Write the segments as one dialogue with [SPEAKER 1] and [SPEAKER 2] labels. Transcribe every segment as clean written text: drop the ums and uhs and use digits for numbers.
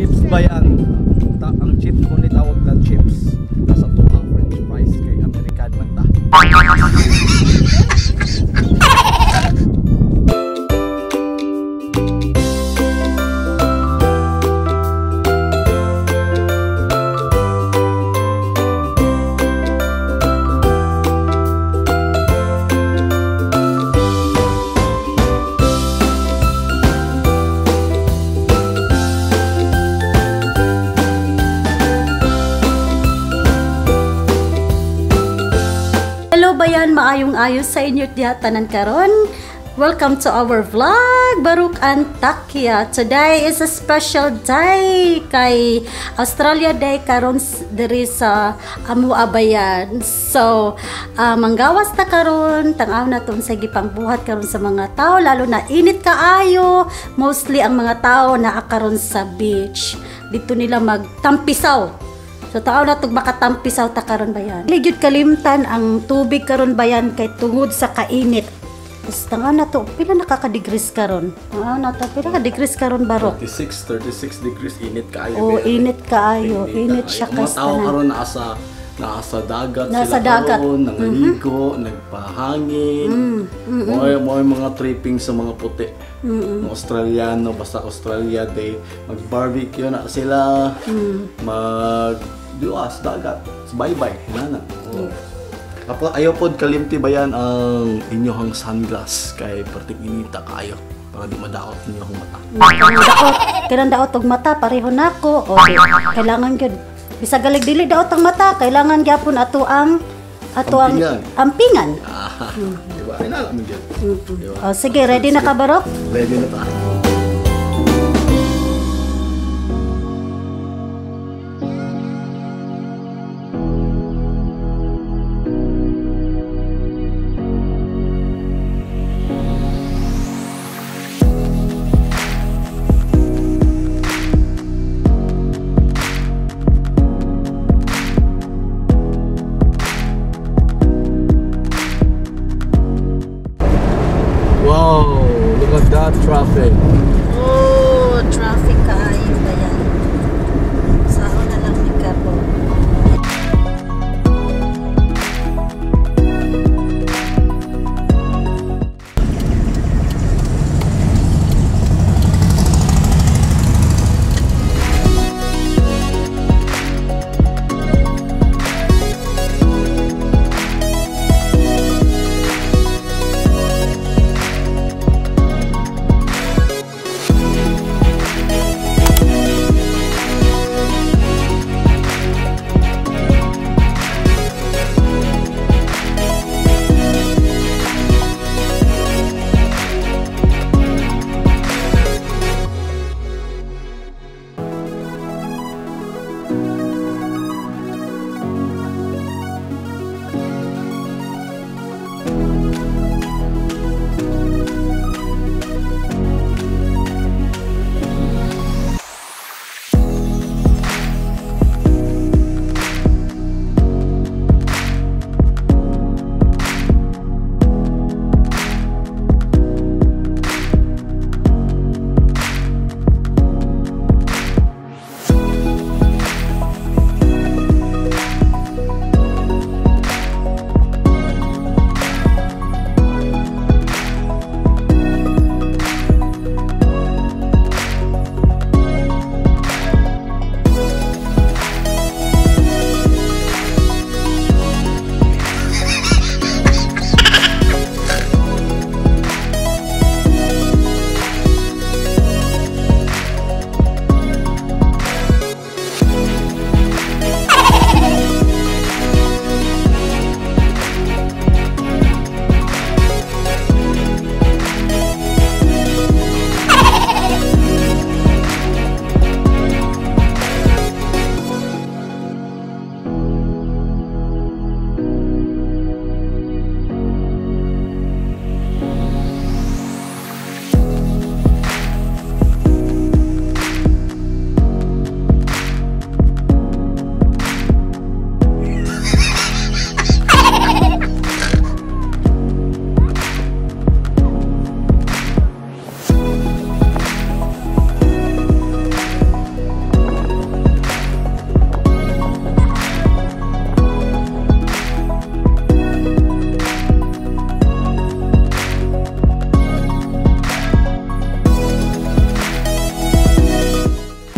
[SPEAKER 1] Chips ba yan? Ang chips ko ni tawag na chips. Nasa tuang french fries kay American man ta.
[SPEAKER 2] Hello bayan, maayong ayos sa inyo diha tanan karon. Welcome to our vlog, Baruk Antakya. Today is a special day kay Australia Day karon diri sa Amua bayan. So, manggawas ta karon, tan-aw na to sa gipangbuhat karon sa mga tao, lalo na init kaayo. Mostly ang mga tao naa karon sa beach. Dito nila magtampisaw. So tao na tug makatampisaw ta karon bayan. Dili gyud kalimtan ang tubig karon bayan kay tungod sa kainit. Tapos tanaw na to, pila nakaka-degrees karon? Tanaw na to, pila ka degrees karon, Barok?
[SPEAKER 1] 36 degrees, init kaayo.
[SPEAKER 2] Oh, init kaayo, init siya
[SPEAKER 1] kay
[SPEAKER 2] kay
[SPEAKER 1] tao
[SPEAKER 2] tanan.
[SPEAKER 1] Karon nasa dagat
[SPEAKER 2] nasa
[SPEAKER 1] sila
[SPEAKER 2] dagat.
[SPEAKER 1] Karon, nangaligo, nagpahangin. Mo mga tripping sa mga puti. Mga Australiano, basta Australia Day, mag-barbecue na sila. Mag diwas dagat. Bye-bye, nana. Oh. Apo, ayaw pod kalimti ba yan ang inyong sunglass kay perting inita kaayo para di madaot inyong mata.
[SPEAKER 2] Kanang daot, kanang daot og mata pareho nako. O di, kailangan gyud bisag galig dili daot ang mata, kailangan gyapon ato ang
[SPEAKER 1] Ampingan.
[SPEAKER 2] ampingan.
[SPEAKER 1] Ah, di ba? Ay naalam gyud. Di ba?
[SPEAKER 2] O sige, ready na ka, Barok?
[SPEAKER 1] Ready na ta. Wow, look at that traffic.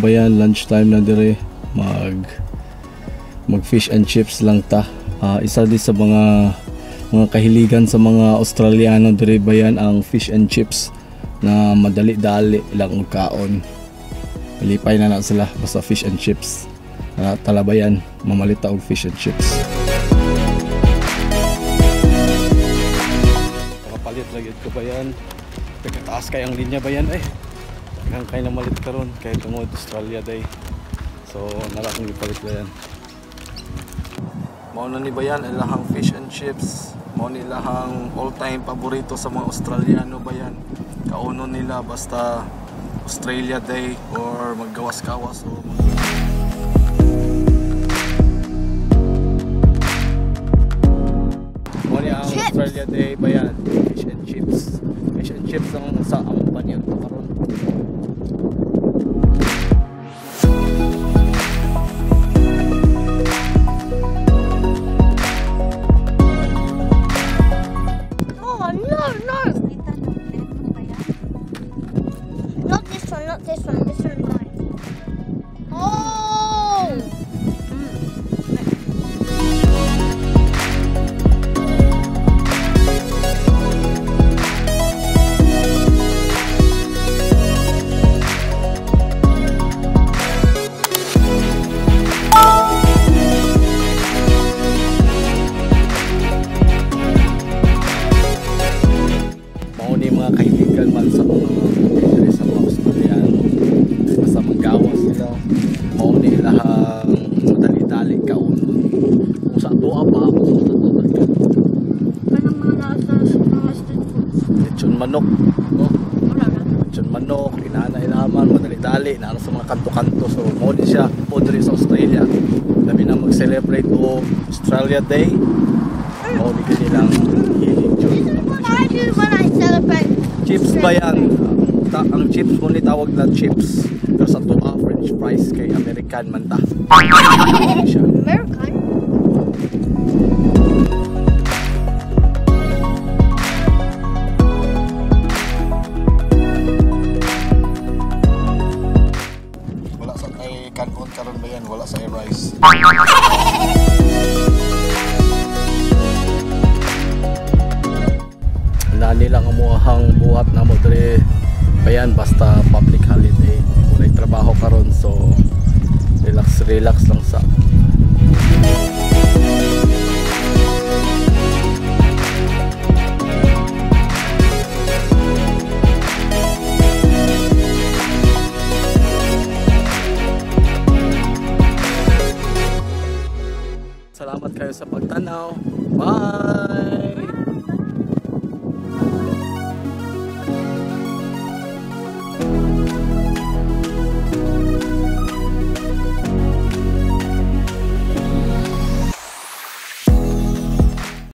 [SPEAKER 1] Bayan, lunchtime na dire, mag fish and chips lang ta. Isa di sa mga kahiligan sa mga Australiano dire bayan ang fish and chips na madali-dali lang kaon. Lipay na na sila basta fish and chips. Talabayan, mamalita og fish and chips. Nakapalit lagi ko bayan. Pagkataas kay ang linya bayan eh. Daghan kay namalit karon kay tungod Australia Day. So nara akong gipalit bayan. Mao na ni bayan ilahang fish and chips. Mao ni ilahang all-time paborito sa mga Australiano bayan. Kaunon nila basta Australia Day or maggawas-gawas o mao ni ang Australia Day bayan, fish and chips. Fish and chips ang sa among panyo karon.
[SPEAKER 3] Oh, no. Not this one, not this one, this one's mine. Oh!
[SPEAKER 1] Mao ni mga kahilingan man sa mga diri sa mga Australiano. Basta manggawas sila, mao ni ilahang madali-dali kaon. Kung sa atoa pa ako
[SPEAKER 3] Kanang mga nasa mga street foods.
[SPEAKER 1] Lechon manok, no?
[SPEAKER 3] Wala na.
[SPEAKER 1] Lechon manok, inaana ilaman, madali-dali, inaana sa mga kanto-kanto. So mao ni siya po diri sa Australia. Labi na mag-celebrate o Australia Day. Mao ni kanilang hilig jud.
[SPEAKER 3] This is what I do when I celebrate.
[SPEAKER 1] Chips ba yan? Ang chips mo ni tawag na chips. Pero sa tuwa, French fries kay American man ta. Siya.
[SPEAKER 3] American?
[SPEAKER 1] Wala sa kay kanon karon ba yan? Wala sa rice. Lani lang ang muhang buhat na mo dre. Bayan basta public holiday. Walay trabaho karon so relax relax lang sa. Salamat kayo sa pagtanaw. Bye!